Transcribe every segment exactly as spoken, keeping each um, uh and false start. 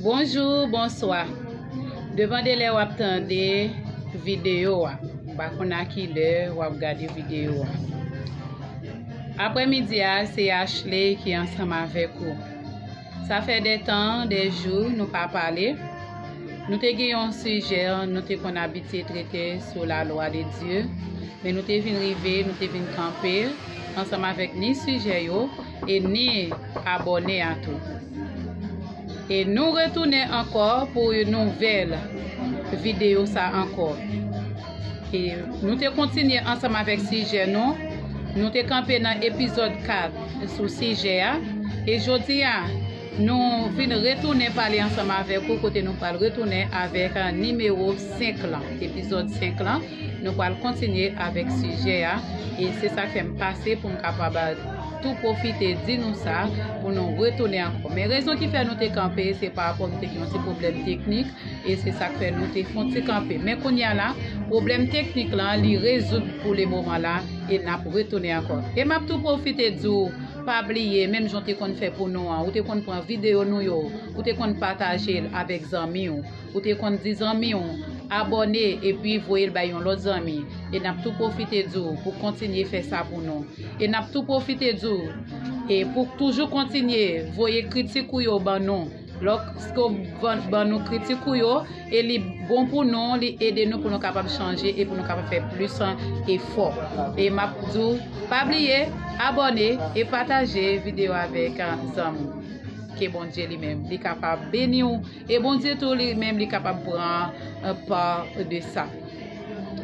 Bonjou, bonswa. Depann de lè w ap tande videyo a. M pa konn a ki lè w ap gade videyo a. Aprèmidi a, se Ashley ki ansanm avèk ou. Sa fè de tan, de jou, nou pa pale. Nou te gen yon sijè, nou te konn abitye trete sou lalwa de Dye, men nou te vin rive, nou te vin kanpe ansanm avèk ni sijè yo e ni abòne a tou. E nou retounen ankò pou yon nouvèl videyo sa ankò. E nou te kontinye ansanm avèk sijè nou. Nou te kanpe nan epizòd kat sou sijè a. E jodi a, nou vin retounen pale ansanm avèk ou kote nou pral retounen avèk, a, nimewo senk lan, epizòd senk lan. Nou pral kontinye avèk sijè a. E se sa k fè m pase pou m kapab tou pwofite di nou sa, pou nou retounen ankò. Men rezon ki fè nou te kanpe, se pa rapò nou te gen yon ti pwoblèm teknik, e se sa k fè nou te fè yon ti kanpe. Men kounye a la, pwoblèm teknik lan, li rezoud pou le moman la, e n ap retounen ankò. E m ap tou pwofite di w, pa bliye, menm jan w te konn fè pou nou an, ou te konn pran videyo nou yo, ou te konn pataje l avèk zanmi w, ou te konn di zanmi w, abòne, epi voye l bay yon lòt zanmi. E n ap tou pwofite di w pou kontinye fè sa pou nou. E n ap tou pwofite di w, e pou toujou kontinye voye kritik ou yo ban nou. Lòske w ban, ban nou kritik ou yo, e li bon pou nou, li ede nou pou nou kapab chanje e pou nou kapab fè plis efò. E m ap di w, pa bliye, abòne e pataje videyo avèk, a, zanmi w. Ke Bondye li menm, li kapab beni w. E Bondye tou li menm, li kapab pran, a, pa de sa.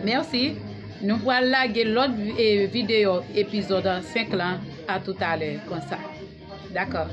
Mèsi. Nou pral lage lòt, e, videyo epizòd senk lan a toutalè konsa. Dakò.